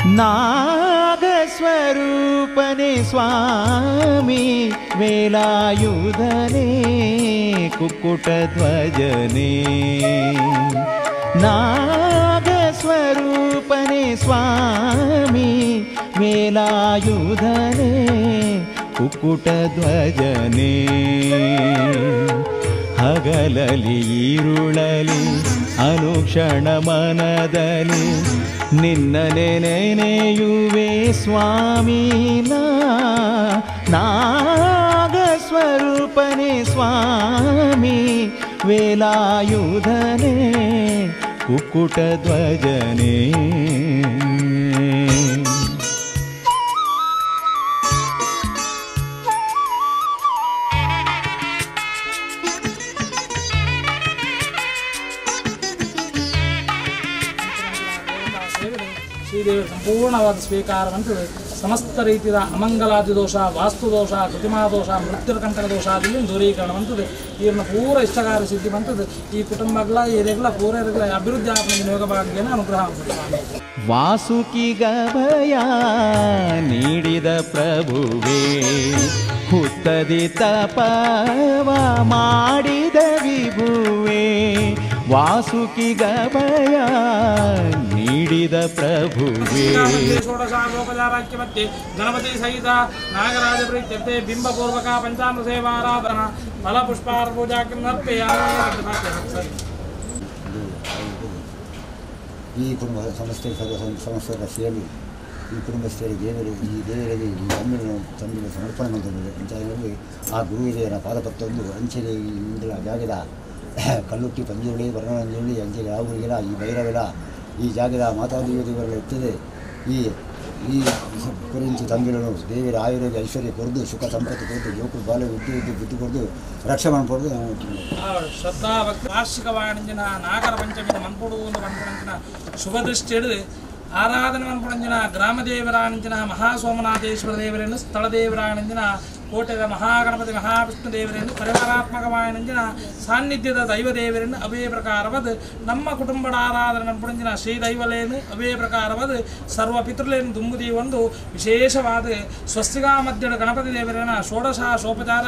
ನಾಗಸ್ವರೂಪನೆ ಸ್ವಾಮಿ ವೇಲಾಯುಧನೆ ಕುಕ್ಕುಟಧ್ವಜನೆ. ನಾಗಸ್ವರೂಪನೆ ಸ್ವಾಮಿ ವೇಲಾಯುಧನೆ ಕುಕ್ಕುಟಧ್ವಜನೆ. ಹಗಲಲಿ ಈರುಳಲಿ ಅನುಕ್ಷಣ ಮನದಲ್ಲಿ ನಿನ್ನ ನೆನೆಯುವೆ ಸ್ವಾಮಿ. ನಾಗಸ್ವರೂಪನೆ ಸ್ವಾಮಿ ವೇಲಾಯುಧನೆ ಕುಕ್ಕುಟಧ್ವಜನೆ. ಶ್ರೀದೇವಿ ಸಂಪೂರ್ಣವಾದ ಸ್ವೀಕಾರವಂತದ್ದು ಸಮಸ್ತ ರೀತಿಯ ಅಮಂಗಲಾದಿ ದೋಷ, ವಾಸ್ತು ದೋಷ, ಕೃತಿಮಾ ದೋಷ, ಮೃತ್ಯುರ್ಕಂಟಕ ದೋಷ ಆದಿಲ್ಲಿ ದೂರೀಕರಣವಂತದ್ದು ಈರ್ನ ಪೂರ ಇಷ್ಟಕಾರ ಸಿದ್ಧಿ ಬಂತದ್ದು. ಈ ಕುಟುಂಬಗಳ ಏರಿಗಳ ಪೂರ ಅಭಿವೃದ್ಧಿ ಆತ್ಮ ಯೋಗ ಭಾಗ್ಯನ ಅನುಗ್ರಹ ಸ್ವಾಮಿ. ವಾಸುಕಿಗಭಯ ನೀಡಿದ ಪ್ರಭುವೇ, ಹುತ್ತದಿ ತಪವ ಮಾಡಿದ ವಿಭುವೇ. ವಾಸುಕಿಗಭಯ ನೀಡಿದ ಪ್ರಭುವೇ. ಷೋಡಶಾಗೋಪಚಾರಾಖ್ಯಮತ್ತೆ ಗಣಪತಿ ಸಹಿತ ನಾಗರಾಜ ಪ್ರೀತ್ಯರ್ಥ ಬಿಂಬಪೂರ್ವಕ ಪಂಚಾಮೃತ ಸೇವಾರಾಧನಾ ಫಲಪುಷ್ಪಾರ ಪೂಜಾಕ್ಕೆ ಅರ್ಪಯಾಮಿ. ಈ ಕುಟುಂಬ ಸಂಸ್ಥೆ ಸಂಸ್ಥೆಗಳ ಸೇರಿ ಈ ಕುಟುಂಬಸ್ಥರಿಗೆ ದೇವರು ಈ ದೇವರಿಗೆ ಈ ತಮ್ಮಿನ ತಂಬಿನ ಸಮರ್ಪಣೆ ಮಾಡ್ತದೆ ಅಂತ ಹೇಳಿ ಆ ಗುರು ಹಿರಿಯರ ಪಾದಪತ್ತೊಂದು ಅಂಚೆಗೆ ಇಂದಿನ ಜಾಗದ ಕಲ್ಲುಟ್ಟಿ ಪಂಜುರುಳಿ ವರ್ಣರಂಜುರುಳಿ ಅಂಚೆಗೆ ಆಗುರಿಗೆಲ ಈ ಭೈರವೆಲ ಈ ಜಾಗದ ಮಾತಾದೇವಿ ದೇವರೆಲ್ಲ ಇರ್ತದೆ. ಈ ಈ ಕುರಿಂಚಿ ತಂಬಿಲನು ದೇವರ ಆಯುರ್ವೇದ ಐಶ್ವರ್ಯ ಕೊರದು ಸುಖ ಸಂಪತ್ತು ಕೊರದು ಜೋಕುರು ಬಾಲ ವಿದ್ಯೆ ವಿದ್ಯೆ ಬುದ್ಧಿ ಕೊರದು ರಕ್ಷೆ ಮಾಡ್ಕೊಡ್ದು. ಶ್ರದ್ಧಾ ಭಕ್ತಿ ವಾರ್ಷಿಕ ವಾಣಿಜ್ಯನ ನಾಗರ ಪಂಚಮಿ ಮನ್ಪುಡು ಒಂದು ಮನ್ಪುಡಂಚಿನ ಶುಭ ದೃಷ್ಟಿ ಹಿಡಿದು ಆರಾಧನೆ ಮನ್ಪುಡಂಚಿನ ಗ್ರಾಮ ದೇವರಾಣಂಚಿನ ಮಹಾಸೋಮನಾಥೇಶ್ವರ ದೇವರನ್ನು ಸ್ಥಳ ದೇವರಾಣಂಚಿನ ಕೋಟೆದ ಮಹಾಗಣಪತಿ ಮಹಾವಿಷ್ಣು ದೇವರನ್ನು ಪರಿವಾರಾತ್ಮಕವಾಯನಂಜಿನ ಸಾನ್ನಿಧ್ಯದ ದೈವ ದೇವರನ್ನು ಅವೇ ಪ್ರಕಾರವಾದ ನಮ್ಮ ಕುಟುಂಬದ ಆರಾಧನೆ ಮನ್ಪುಡಂಚಿನ ಶ್ರೀ ದೈವಲೇನು ಅವೇ ಪ್ರಕಾರವಾದ ಸರ್ವ ಪಿತೃಲೇನು ದುಂಬುದಿ ಒಂದು ವಿಶೇಷವಾದ ಸ್ವಸ್ತಿಗಾ ಮಧ್ಯದ ಗಣಪತಿ ದೇವರನ್ನ ಷೋಡಶ ಶೋಪಚಾರ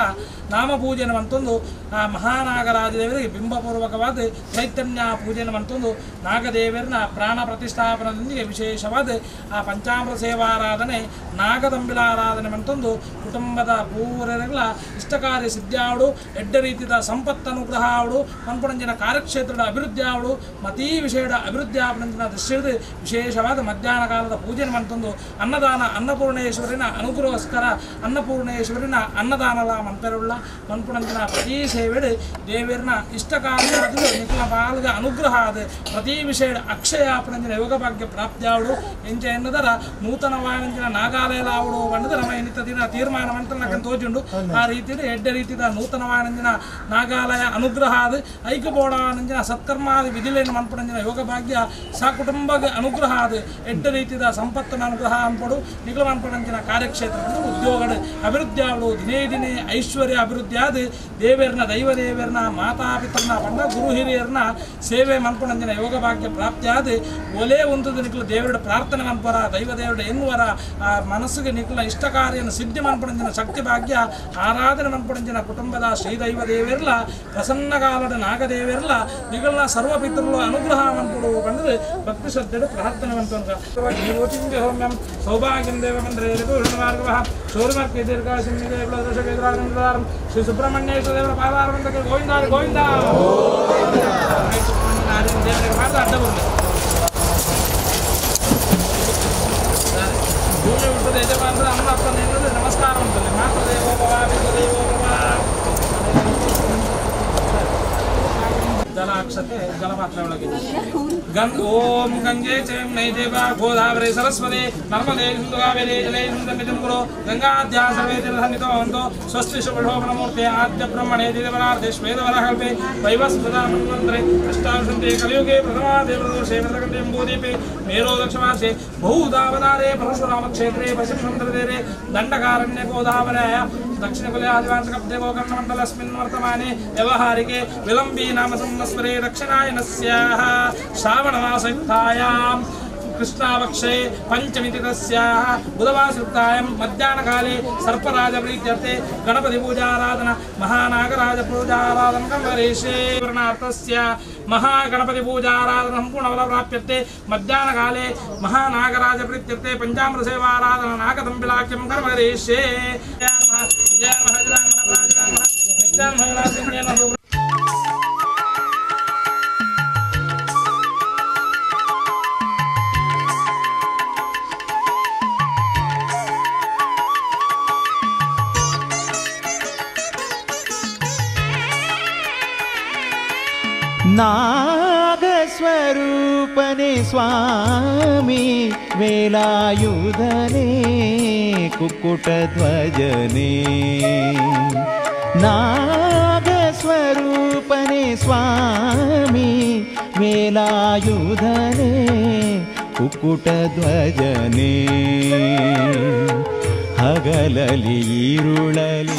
ನಾಮಪೂಜೆನ ಮಂತೊಂದು ಆ ಮಹಾನಾಗರಾಜ ದೇವರಿಗೆ ಬಿಂಬಪೂರ್ವಕವಾದ ಚೈತನ್ಯ ಪೂಜೆನ ಮಂತೊಂದು ನಾಗದೇವರನ್ನ ಪ್ರಾಣ ಪ್ರತಿಷ್ಠಾಪನದೊಂದಿಗೆ ವಿಶೇಷವಾದ ಆ ಪಂಚಾಮೃತ ಸೇವಾರಾಧನೆ ನಾಗದಂಬಿಲಾರಾಧನೆ ಮಂತೊಂದು ಕುಟುಂಬದ ಪೂರಗಳ ಇಷ್ಟಕಾರ್ಯ ಸಿದ್ಧಾವಡು ಎಡ್ಡ ರೀತಿಯ ಸಂಪತ್ತನುಗ್ರಹ ಅವಡು ಮನ್ಪುಣಂಜಿನ ಕಾರ್ಯಕ್ಷೇತ್ರದ ಅಭಿವೃದ್ಧಿ ಅವಡು ಮತೀ ವಿಷಯದ ಅಭಿವೃದ್ಧಿ ಆಪಣಂಜಿನ ದೃಷ್ಟಿಯಿಂದ ವಿಶೇಷವಾದ ಮಧ್ಯಾಹ್ನ ಕಾಲದ ಪೂಜೆ ಮಂತೊಂದು ಅನ್ನದಾನ ಅನ್ನಪೂರ್ಣೇಶ್ವರಿನ ಅನುಗ್ರಹೋಸ್ಕರ ಅನ್ನಪೂರ್ಣೇಶ್ವರಿನ ಅನ್ನದಾನಲ ಮನ್ಪೆರುಳ್ಳ ಮನ್ಪುಣಂಜಿನ ಪ್ರತಿ ಸೇವೆಡು ದೇವರನ ಇಷ್ಟ ಕಾರ್ಯ ನಿಖಿಲ ಬಾಲ್ಗ ಅನುಗ್ರಹ ಆದ ಪ್ರತಿ ವಿಷಯದ ಅಕ್ಷಯ ಆಪಣಂಜಿನ ಯೋಗ ಭಾಗ್ಯ ಪ್ರಾಪ್ತಿಯಾವಡು ಎಂಚ ಎನ್ನುದರ ನೂತನವಾನಂಜಿನ ನಾಗಾಲಯಲಾವಡು ಬಣ್ಣದ ನಮ್ಮ ಎನಿತ ದಿನ ತೀರ್ಮಾನ ಮಂತ್ರ ತೋಜುಂಡು. ಆ ರೀತಿಯ ಎಡ್ಡ ರೀತಿಯ ನೂತನವಾನಂಜಿನ ನಾಗಾಲಯ ಅನುಗ್ರಹ ಆದ ಐಕ್ಯಬೋಡಾನಂಜಿನ ಸತ್ಕರ್ಮಾದಿ ವಿಧಿಲೇನು ಮನ್ಪುಣಂಜಿನ ಯೋಗ ಭಾಗ್ಯ ಸಕುಟುಂಬ ಅನುಗ್ರಹ ಆದ ಎಡ್ಡ ರೀತಿಯ ಸಂಪತ್ತಿನ ಅನುಗ್ರಹ ಅನ್ಪಡು ನಿಗಲ ಮನ್ಪುಣಂಜಿನ ಕಾರ್ಯಕ್ಷೇತ್ರ ಉದ್ಯೋಗದ ಅಭಿವೃದ್ಧಿ ಆವಡು ದಿನೇ ದಿನೇ ಐಶ್ವರ್ಯ ಅಭಿವೃದ್ಧಿ ಆದ ದೇವೇರ್ನ ದೈವ ದೇವೇರ್ನ ಮಾತಾಪಿತರನ ಬಣ್ಣ ಗುರು ಹಿರಿಯರ್ನ ಸೇವೆ ಮನ್ಪುಣಂಜಿನ ಯೋಗ ಭಾಗ್ಯ ಪ್ರಾಪ್ತಿ ಆದ ಒಲೆ ಒಂದು ನಿಖಲು ದೇವರ ಪ್ರಾರ್ಥನೆ ಮನ್ಪರ ದೈವ ದೇವರ ಎನ್ನುವರ ಆ ಮನಸ್ಸಿಗೆ ನಿಖಲ ಇಷ್ಟ ಕಾರ್ಯನ ಸಿದ್ಧಿ ಮನ್ಪುಣಂಜಿನ ಶಕ್ತಿ ಭಾಗ್ಯ ಆರಾಧನೆ ಮನ್ಪುಣಂಜಿನ ಕುಟುಂಬದ ಶ್ರೀ ದೈವ ದೇವಿರ್ಲ ಪ್ರಸನ್ನಗಾಲದ ನಾಗದೇವಿರ್ಲ ನಿಗಳನ್ನ ಸರ್ವಪಿತೃಗಳು ಅನುಗ್ರಹ ಮನ್ಪುಡು ಬಂದರೆ ಭಕ್ತಿ ಶ್ರದ್ಧೆ ಪ್ರಾರ್ಥನೆ ಮಂತ ಸೌಮ್ಯಂ ಸೌಭಾಗ್ಯಂ ದೇವ ಮಂದ್ರೆ ಶ್ರೀ ಸುಬ್ರಹ್ಮಣ್ಯೇಶ್ವರ ದೇವರ ಪಾದಾರವಂತಕ್ಕೆ ಗೋವಿಂದ ಗೋವಿಂದ ದೇವರಿಗೆ ಮಾತ್ರ ಅಡ್ಡ ಬರಲಿ. ಭೂಮಿ ಹುಟ್ಟದ ಯಜಮಾನರು ಅಮ್ಮ ಅಪ್ಪನ ನಮಸ್ಕಾರ ಉಂಟಲ್ಲಿ ಮಾತೃದೇವೋ ಭವ ಪಿತೃದೇವೋ ಭವ. ಜಲಾಕ್ಷತೆ ಜಲಪಾತ್ರೆ ಒಳಗೆ ಓಂ ಗಂಗೆ ಚೈಮ್ನೈ ದೇವ ಗೋದಾವರಿ ಸರಸ್ವತಿ ನರ್ಮದೇ ಸಿಂಧು ಕಾವೇರಿ ಜಲೇ ಸಿಂಧು ಗುರು ಗಂಗಾದ್ಯಾ ಸರ್ವೇ ತೀರ್ಥನಿತೋ ಭವಂತು ಸ್ವಸ್ತಿ ಶುಭಶೋಭನಮೂರ್ತಿ ಆದ್ಯ ಬ್ರಹ್ಮಣೇ ದೇವನಾರ್ಧೆ ಶ್ವೇತವರಕಲ್ಪೆ ವೈವಸ್ವತ ಮನ್ವಂತರೆ ಅಷ್ಟಾವಿಂಶತಿ ಕಲಿಯುಗೆ ಪ್ರಥಮಾ ದೇವದೋಷೇ ವ್ರತಕಂಠೆ ಅಂಬೂದೀಪೆ ಮೇರೋ ದಕ್ಷಮಾಸೆ ಬಹುದಾವತಾರೆ ಪರಶುರಾಮ ಕ್ಷೇತ್ರೆ ಪಶ್ಚಿಮಸಂದ್ರದೇರೆ ದಂಡಕಾರಣ್ಯ ಗೋದಾವರಾಯ ದಕ್ಷಿಣ ಕುಲಾದಿವಾಂತಕಬ್ಧೆ ಗೋಕರ್ಣಮಂಡಲಸ್ಮಿನ್ ವರ್ತಮಾನೆ ವ್ಯವಹಾರಿಕೆ ವಿಲಂಬಿ ನಾಮ ಸಂವತ್ಸರೆ ದಕ್ಷಿಣಾಯನಸ್ಯಾಹ ಶ್ರಾವಣಮಾಸಯುಕ್ತಾಯಾಂ कृष्णापक्षे पंचमी तस्याः बुधवासृप्तायां मध्याह्नकाले सर्पराजप्रीत्यर्थे गणपतिपूजाराधना महानागराजपूजाराधनं करिष्ये। वर्णार्थस्य महागणपतिपूजाराधना सम्पूर्णफलप्राप्त्यर्थे मध्याह्नकाले महानागराजप्रीत्यर्थे पञ्चामृतसेवाराधना नागतम्बिलाख्यं कर्म करिष्ये। जय नमः। ನಾಗಸ್ವರೂಪನೆ ಸ್ವಾಮಿ ವೇಲಾಯುಧನೆ ಕುಕ್ಕುಟಧ್ವಜನೆ ನಾಗಸ್ವರೂಪನೆ ಸ್ವಾಮಿ ವೇಲಾಯುಧನೆ ಕುಕ್ಕುಟಧ್ವಜನೆ ಹಗಲಲಿ ಈರುಳಲಿ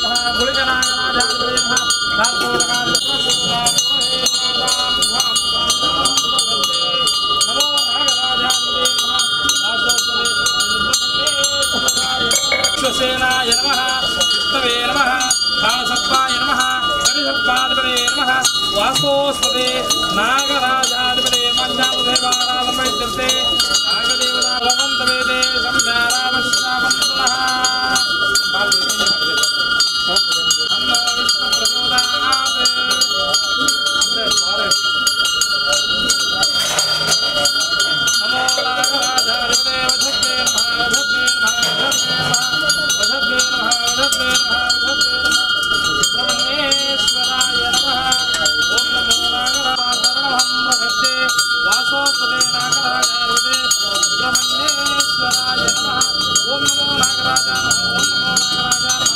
Namaha. ನಮಃ ವಿಷ್ಣವೇ ನಮಃ ಕಾಳಸರ್ಪಾಯ ನಮಃ ಕರಿಸರ್ಪಾಧಿಪತಯೇ ನಮಃ ವಾಸೋಸ್ಪದೇ ನಾಗರಾಜಾಧಿಪತಯೇ ಮಂಜಾಮದೇವಾರಾಧನೈತ್ಯರ್थे ನಾಗದೇವತಾ ಭವಂತವೇದೆ ಸಂಧ್ಯಾರಾಮಶ್ರಾವಂತುನಃ ತನ್ನೋ ವಿಷ್ಣು ಪ್ರಚೋದಯಾತ್. ನಮೋ ನಾಗರಾಜಾಧಿಪತಯೇ ವಧದ್ವೇ ನಮಃ ವಧದ್ವೇ ನಮಃ ವಧದ್ವೇ ನಮಃ ವಧದ್ವೇ ನಮಃ ವಧದ್ವೇ ನಮಃ ವಧದ್ವೇ ನಮಃ ಸುಬ್ರಹ್ಮಣ್ಯೇಶ್ವರಾಯ ನಮಃ. ಓಂ ನಮೋ ನಾಗರಾಜರಣಹಂ ಪ್ರಪದ್ಯೆ ವಾಸೋಪದೇ ನಾಗರಾಜಾಧಿಪತಯೇ ಸುಬ್ರಹ್ಮಣ್ಯೇಶ್ವರಾಯ ನಮಃ. ಓಂ ನಮೋ ನಾಗರಾಜ ನಮಃ. ಓಂ ನಮೋ ನಾಗರಾಜ ನಮಃ.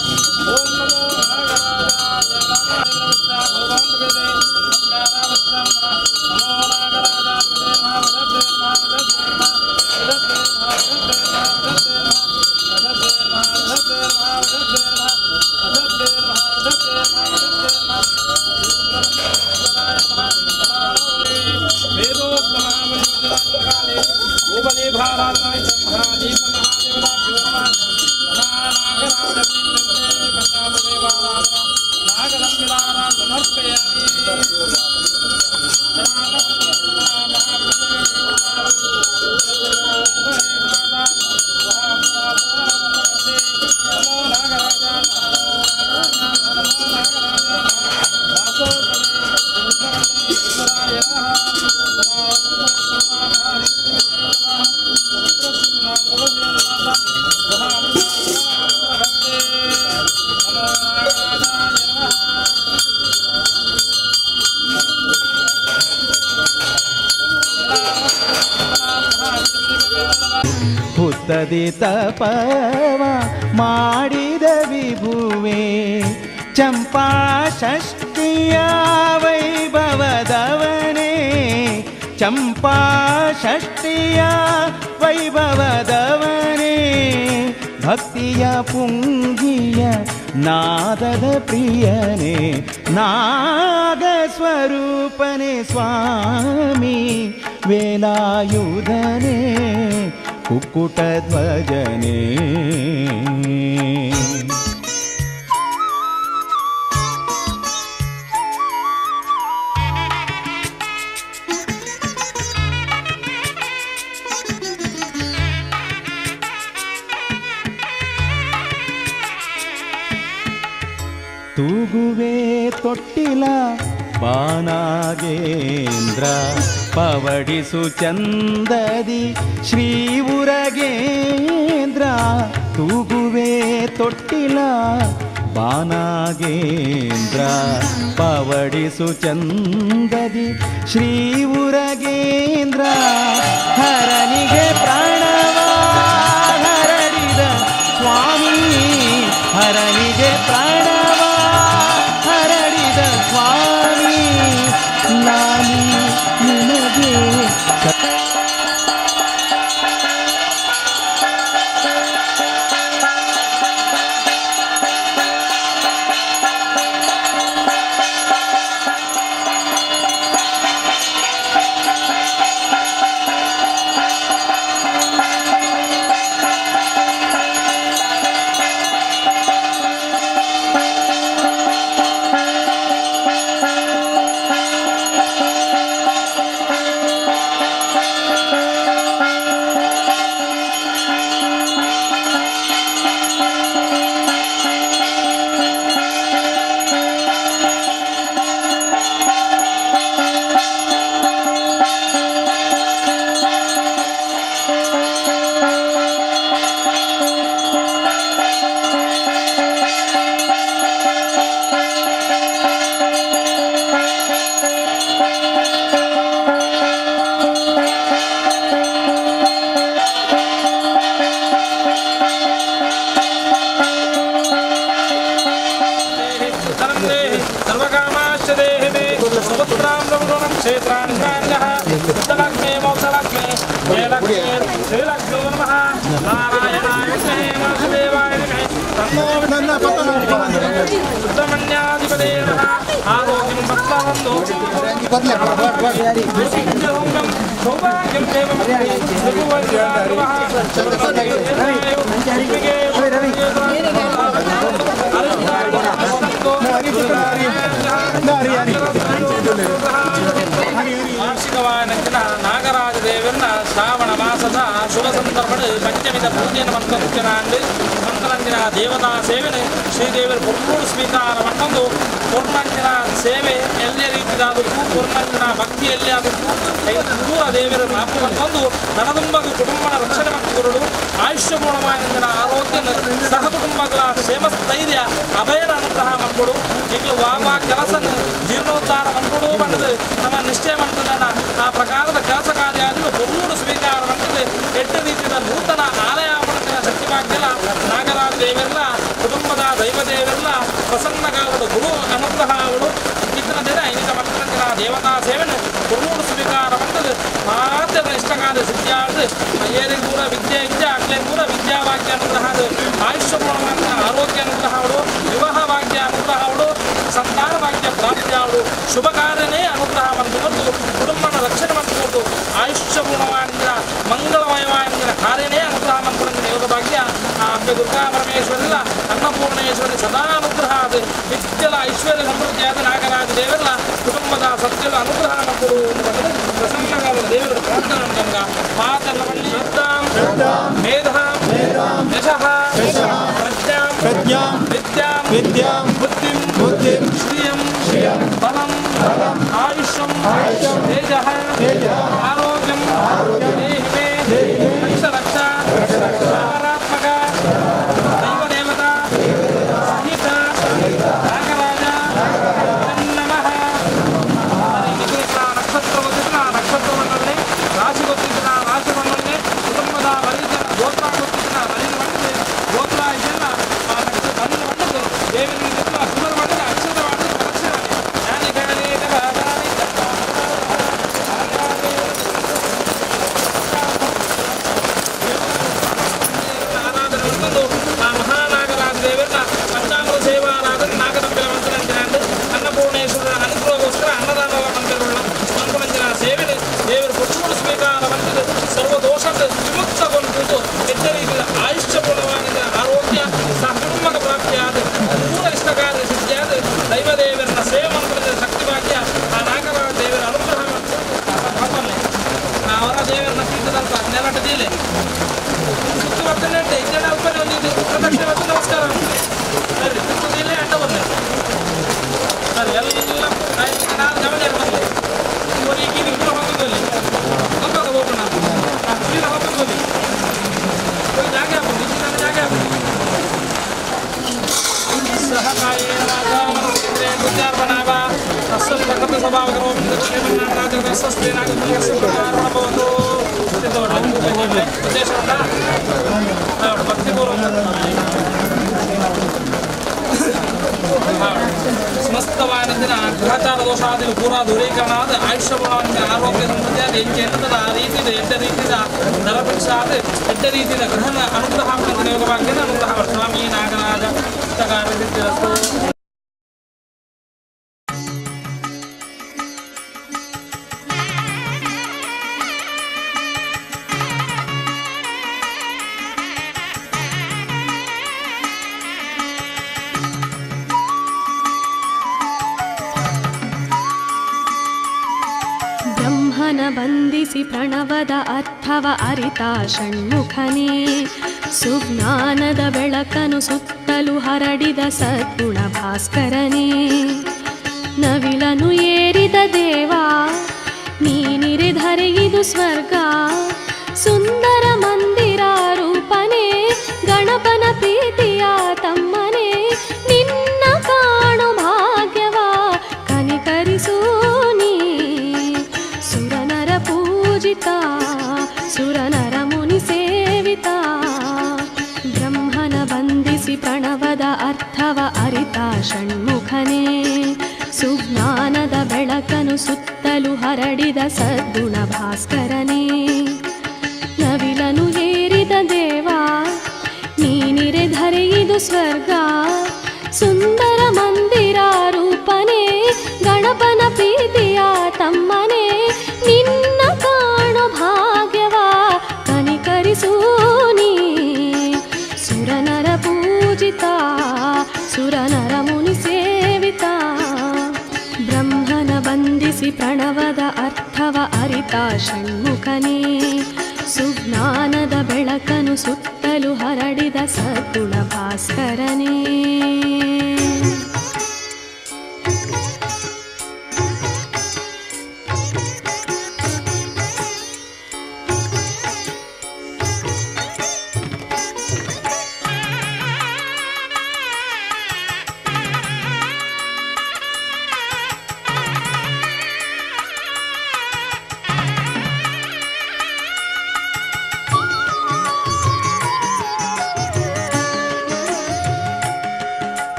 ಓಂ ನಮೋ ನಾಗರಾಜಾಯ ನಮಃ. ಭಗವಂತವೇದೆ ಸಂಧ್ಯಾರಾಮಶ್ರಾಮ ನಮೋ ನಾಗರಾಜಾಧಿಪತಯೇ ನಮಃ ವಧದ್ವೇ ನಮಃ ವಧದ್ವೇ ನಮಃ ವಧದ್ವೇ ನಮಃ ವಧದ್ವೇ ನಮಃ ವಧದ್ವೇ ನಮಃ ವಧದ್ವೇ ನಮಃ ವಧದ್ವೇ ನಮಃ ವಧದ್ವೇ ನಮಃ ವಧದ್ವೇ ನಮಃ ವಧದ್ವೇ ನಮಃ ಸುಬ್ರಹ್ಮಣ್ಯೇಶ್ವರಾಯ ನಮಃ. ವೇದೋಕ್ತಮಹಾಮಂತ್ರಕಾಲೇ ಭೂಪದೇಭಾರಾಧನಾಯ ಮಹಾದೀಪ ಮಹಾದೇವತಾಭ್ಯೋ ನಮಃ. ಮಹಾನಾಗರಾಜಪ್ರೀತ್ಯರ್ಥೇ ಪಂಚಾಮದೇವಾರಾಧನಾ ನಾಗರಂಬಿಲಾರಾಧನರ್ಪಯಾಮಿ. ನಮೋ ನಾಗರಾಜ ನಮೋ ನಾಗರಾಜ ನಮೋ ನಾಗರಾಜ ಹುತ್ತದಿ ತಪವ ಮಾಡಿದ ವಿಭುವೆ ಚಂಪಾ ಷಷ್ಠಿಯ ವೈಭವದವನೇ ಚಂಪಾ ಷಷ್ಠಿಯ ವೈಭವದವನೇ ಭಕ್ತಿಯ ಪುಂಗಿಯ ನಾದದ ಪ್ರಿಯನೇ ನಾಗಸ್ವರೂಪನೇ ಸ್ವಾಮಿ ವೇಲಾಯುಧನೇ ಕುಕ್ಕುಟಧ್ವಜನೇ. ತೂಗುವೆ ತೊಟ್ಟಿಲ ಬಾನಾಗೇಂದ್ರ ಪವಡಿಸು ಚಂದದಿ ಶ್ರೀ ಉರಗೇಂದ್ರ ತೂಗುವೆ ತೊಟ್ಟಿಲ ಬಾನಾಗೇಂದ್ರ ಪವಡಿಸು ಚಂದದಿ ಶ್ರೀ ಉರಗೇಂದ್ರ ಹರನಿಗೆ ಪ್ರಾಣವ ಹರಡಿದ ಸ್ವಾಮಿ ಹರನಿಗೆ ಪ್ರಾಣವ ಹರಡಿದ ಸ್ವಾಮಿ ಲಾಲಿ ನಿನಗೆ ಸೌಭಾಗ್ಯಂ. ಸಂದರ್ಭಡ್ ಪಂಚಮಿದ ಪೂಜೆಯನ್ನು ಮಂತ್ರ ಮಂತ್ರಂಜಿನ ದೇವತಾ ಸೇವೆನೆ ಶ್ರೀದೇವರ ಪೊರ್ಲೂಡು ಸ್ವೀಕಾರ ಮತ್ತೊಂದು ಪೊರ್ಣಂಜಿನ ಸೇವೆ ಎಲ್ಲೇ ರೀತಿದಾದಕ್ಕೂ ಪೊರ್ಣಂಜಿನ ಭಕ್ತಿ ಎಲ್ಲೇ ಆದಕ್ಕೂ ಪೂರ ದೇವರ ಮಾಪು ಮತ್ತೊಂದು ನನದುಂಬಗು ಕುಟುಂಬನ ರಕ್ಷಣೆ ಮತ್ತು ಗುರುಳು ಆಯುಷ್ಯ ಗುಣಮಾನಂದಿನ ಆರೋಗ್ಯ ಸಹ ಕುಟುಂಬಗಳ ಕ್ಷೇಮ ಸ್ಥೈರ್ಯ ಅಭಯನ ಅನುಗ್ರಹ ಮಕ್ಕಳು ಈಗ ವಾಮ ಕೆಲಸ ಜೀರ್ಣೋದ್ಧಾರ ಮಕ್ಕಳು ಬಂದது ನಮ್ಮ ನಿಷ್ಠೆ ಮಂತದನ್ನ ಆ ಪ್ರಕಾರದ ಕೆಲಸ ಕಾರ್ಯ ಪೊರ್ಲೂಡು ಸ್ವೀಕಾರ ಮಂತದ್ದು ಎಟ್ಟು ರೀತಿಯ ನೂತನ ಆಲಯ ಶಕ್ತಿ ನಾಗರಾಜ ದೇವರೆಲ್ಲ ಕುಟುಂಬದ ದೈವ ದೇವರೆಲ್ಲ ಪ್ರಸನ್ನಗಾವಡು ಗುರು ಅನುಗ್ರಹ ಅವಳು ಇತನ ದಿನ ಇನ್ನಿತ ಮಕ್ಕಳ ದೇವತಾ ಸೇವನೆ ಕುರುಡು ಸ್ವೀಕಾರ ಬಂದದ್ದು ಮಾತ್ರ ಇಷ್ಟಕಾಲ ಸಿದ್ಧಿಯಾದ ಏರಿಗೆ ದೂರ ವಿದ್ಯೆ ಇದ್ದ ಅಗ್ಲೇ ದೂರ ವಿದ್ಯಾಭಾಗ್ಯ ಅನುಗ್ರಹ ಆಯುಷ್ಯ ಗುಣವಾದ ಆರೋಗ್ಯ ಅನುಗ್ರಹ ಅವಳು ವಿವಾಹ ಭಾಗ್ಯ ಅನುಗ್ರಹ ಅವಳು ಸಂತಾನ ಭಾಗ್ಯ ಪ್ರಾಪ್ತಿ ಅವಳು ಶುಭ ಕಾರ್ಯನೇ ಅನುಗ್ರಹ ಬಂದು ಕುಟುಂಬನ ರಕ್ಷಣೆ ಮಾಡಿಕೊಂಡು ಆಯುಷ್ಯ ಗುಣವಾದ ಮಂಗಳಮಯವಾದ ಕಾರ್ಯನೇ ಅನುಗ್ರಹ ಮಂತ್ರನ ಯೋಗ ಭಾಗ್ಯ ಆ ಅಂಬೆ ದುರ್ಗಾ ಪರಮೇಶ್ವರಿಲ್ಲ ಅನ್ನಪೂರ್ಣೇಶ್ವರಿ ಸದಾ ಅನುಗ್ರಹ ಅದು ನಿತ್ಯಲ ಐಶ್ವರ್ಯ ಸಮೃದ್ಧಿಯಾದ ನಾಗರಾಜ ದೇವರ ಕುಟುಂಬದ ಸತ್ಯದ ಅನುಗ್ರಹ ಮಕ್ಕಳು ಪ್ರಸನ್ನಗಾದ ದೇವರ ಪ್ರಾರ್ಥನೆ ಗಂಗಾ ಮಾತನ್ನ ಶ್ರದ್ಧಾಂ ಮೇಧಾಂ ಯಶಃ ಪ್ರಜ್ಞಾಂ ಪ್ರಜ್ಞಾಂ ವಿದ್ಯಾಂ ವಿದ್ಯಾಂ ಬುದ್ಧಿಂ ಬುದ್ಧಿಂ ಶ್ರಿಯಂ ಬಲಂ ಆಯುಷ್ಯಂ ತೇಜಃ ಆರೋಗ್ಯಂ ದೇಹಿ ಮೇ ರಕ್ಷ ರಕ್ಷ ಸಕಾರಾತ್ಮಕ ದೈವದೇವತಾ ಸಹಿತ ನಾಗರಾಜ ನಮಃ. ನಕ್ಷತ್ರ ಗೊತ್ತಿದ್ರೆ ಆ ನಕ್ಷತ್ರವನ್ನೇ, ರಾಶಿ ಗೊತ್ತಿದ್ರೆ ಆ ರಾಶಿವನ್ನೇ, ಕುಟುಂಬದ ಬಲಿಜನ ಗೋತ್ರ ಗೊತ್ತಿದ್ರೆ ಆ ಬಲಿನ ಬಣ್ಣದ ಗೋತ್ರ ಇದೆಲ್ಲ ಆ ನಕ್ಷತ್ರ ಬಲಿನ ಬಣ್ಣದ್ದು ದೇವರಿಗೆ ಸುಂದರ ಬಣ್ಣದ ಅಕ್ಷತ ಬಣ್ಣದ ಪ್ರದಕ್ಷಿಣೆ ಜ್ಞಾನಿ ಗಣನೇನ ಭಾಗಾನಿ ಆರಾಧನೆ ಮಾಡ್ಕೊಂಡು ಆ ಮಹಾನಾಗರಾಜ ದೇವರನ್ನ ಪಂಚಾಮೃತ ಸೇವಾರಾಧನೆ ನಾಗದಂಬಿಲ ಮಂತ್ರನಂಜನಾಂಡು ಅನ್ನಪೂರ್ಣೇಶ್ವರನ ಅನುಗ್ರಹಕ್ಕೋಸ್ಕರ ಅನ್ನದಾನ ಮಂದಿರಗಳ ಮಂತ್ರನಂಜನ ಸೇವೆನೆ ದೇವರು ಕೊಟ್ಟುಕೊಂಡು ಸ್ವೀಕಾರ ಬಂದದ್ದು ಸರ್ವ ದೋಷದ ವಿಮುಕ್ತಗೊಂಡು ಎಟ್ಟ ರೀತಿಯ ಆಯುಷ್ಯಪೂರ್ಣವಾದ ಆರೋಗ್ಯ ಸಹಕುಟುಂಬದ ಪ್ರಾಪ್ತಿಯಾದ ಪೂರ್ಣ ಇಷ್ಟ ಕಾರ್ಯ ಸಿದ್ಧಿಯಾದ ದೈವದೇವರನ್ನ ಸೇವೆ ಮಂತ್ರದ ಶಕ್ತಿ ಭಾಗ್ಯ ಆ ನಾಗರಾಜ ದೇವರ ಅನುಗ್ರಹ ಮಾಡ್ಕೊಂಡು ಅವರ ದೇವರನ್ನ ಪೀಠದಂತ ನೆಲಟದಿಲ್ಲ ಸುತ್ತು ಬರ್ತೇನೆ ಇದ್ದೇನೆ ಅಲ್ಪನೆ ಒಂದು ಪ್ರದಕ್ಷಿಣೆ ಮತ್ತು ನಮಸ್ಕಾರ. ಸರಿ, ಸುತ್ತದಿಲ್ಲ ಅಡ್ಡ ಬಂದೆ. ಸರಿ, ಎಲ್ಲ ನಾನು ಗಮನ ಬಂದೆ. ಈಗ ಇದು ಹೋಗೋದಲ್ಲಿ ಹೋಗೋದು ಹೋಗೋಣ. ಸೀದಾ ಹೋಗೋದು ಹೋಗಿ ಜಾಗ ಹಾಕೊಂಡು ಇಲ್ಲಿ ನನ್ನ ಜಾಗ ಹಾಕೊಂಡು ಸಹ ಕಾಯೇನ ವಾಚಾ ಮನಸೇಂದ್ರಿಯೈರ್ ಬುದ್ಧ್ಯಾರ್ಪಣಾವ ತಸ್ಯ ಪ್ರಕೃತಿ ಸ್ವಭಾವಕರೋ ಶ್ರೀಮನ್ನಾರಾಯಣಸ್ಯ ಉದ್ದೇಶ ಭಕ್ತಿಪೂರ್ವಕ ಸಮಸ್ತವಾನಂದಿನ ಗ್ರಹಚಾರ ದೋಷಾದಿ ಪೂರಾ ದೂರೀಕರಣಾದ ಆಯುಷ್ಯ ಗುಣವಂತ ಆರೋಗ್ಯ ಸಮೃದ್ಧಿಯಾದ ಎಂಚ ಎನ್ನದ ಆ ರೀತಿದ ಎಡ್ಡ ರೀತಿದ ನರಪಕ್ಷಾದ ಎಡ್ಡ ರೀತಿದ ಗ್ರಹಣ ಅನುಗ್ರಹ ಯೋಗ ಭಾಗ್ಯದ ಅನುಗ್ರಹ ಸ್ವಾಮಿ ನಾಗರಾಜ ಇಷ್ಟಕಾರ್ಯ ಸಿದ್ಧಿರಸ್ತು. ಬ್ರಹ್ಮನ ಬಂಧಿಸಿ ಪ್ರಣವದ ಅರ್ಥವ ಅರಿತ ಷಣ್ಮುಖನೇ, ಸುಜ್ಞಾನದ ಬೆಳಕನು ಸುತ್ತಲೂ ಹರಡಿದ ಸದ್ಗುಣ ಭಾಸ್ಕರನೇ, ನವಿಲನು ಏರಿದ ದೇವಾ ನೀನಿರೆ ಧರೆಯಿದು ಸ್ವರ್ಗ, ಸುಂದರ ಮಂದಿರ ರೂಪನೇ ಗಣಪನ ಪ್ರೀತಿಯ ತಮ್ಮನೇ, ನಿನ್ನ ಕಾಣು ಭಾಗ್ಯವ ಕನಿಕರಿಸು ನೀ, ಸುರನರ ಪೂಜಿತ ಸುರನರ ಮುನಿ ಸೇವಿತ, ಬ್ರಹ್ಮನ ಬಂಧಿಸಿ ಪ್ರಣವದ ಅರ್ಥವ ಅರಿತ ಷಣ್ಮುಖನೇ, ಸುಜ್ಞಾನದ ಬೆಳಕನು ಸುತ್ತಲೂ ಹರಡಿದ ಸದ್ಗುಣ ಭಾಸ್ಕರನೇ, ನವಿಲನು ಏರಿದ ದೇವಾ ನೀನಿರೆ ಧರೆಯಿದು ಸ್ವರ್ಗ, ಸುಂದರ ಮಂದಿರ ರೂಪನೇ ಗಣಪನ ಪ್ರೀತಿಯ ತಮ್ಮನೇ, ನಿನ್ನ ಕಾಣು ಭಾಗ್ಯವ ಕನಿಕರಿಸು ನೀ, ಸುರನರ ಪೂಜಿತ ಸುರನರ ಮುನಿ ಸೇವಿತ, ಬ್ರಹ್ಮನ ಬಂಧಿಸಿ ಪ್ರಣವದ ಅರ್ಥವ ಅರಿತ ಷಣ್ಮುಖನೇ, ಸುಜ್ಞಾನದ ಬೆಳಕನು ಸುತ್ತಲೂ ಹರಡಿದ ಸದ್ಗುಣ ಭಾಸ್ಕರನೇ.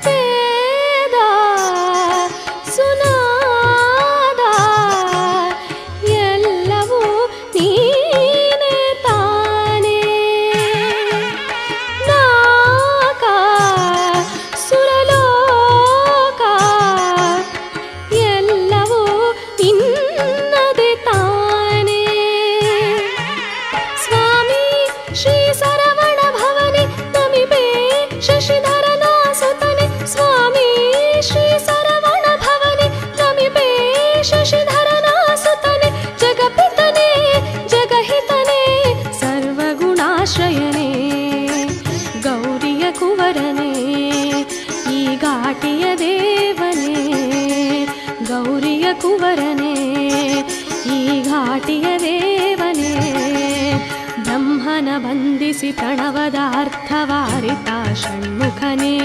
ವೇದ ಸುನಾದ ಎಲ್ಲವೂ ನೀನೇ ತಾನೇ. ನಾಕ ಸುರಲೋಕ ಎಲ್ಲವೂ ನಿನ್ನದೇ ತಾನೇ. ಸ್ವಾಮಿ ಶ್ರೀ ಸರವಣ ಭವನೆ ನಮಿಪೆ ಶಶಿಧರನ ಸುತನೆ. ಸ್ವಾಮಿ ಶ್ರೀ ಸರವಣ ಭವನೆ ನಮಿಪೆ ಶಶಿಧರನ ಸುತನೆ. ಜಗಪಿತನೇ ಜಗಹಿತನೇ ಸರ್ವಗುಣಾಶ್ರಯನೇ ಗೌರಿಯ ಕುವರನೇ ಈ ಘಾಟಿಯ ದೇವನೇ. ಗೌರಿಯ ಕುವರನೇ ಈ ಘಾಟಿಯ ದೇವನೇ. ಬ್ರಹ್ಮನ ಬಂಧಿಸಿ ಪ್ರಣವದ ಅರ್ಥವಾರಿತ ಷಣ್ಮುಖನೇ.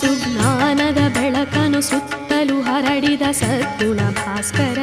ಸುಜ್ಞಾನದ ಬೆಳಕನು ಸುತ್ತಲೂ ಹರಡಿದ ಸದ್ಗುಣ ಭಾಸ್ಕರ.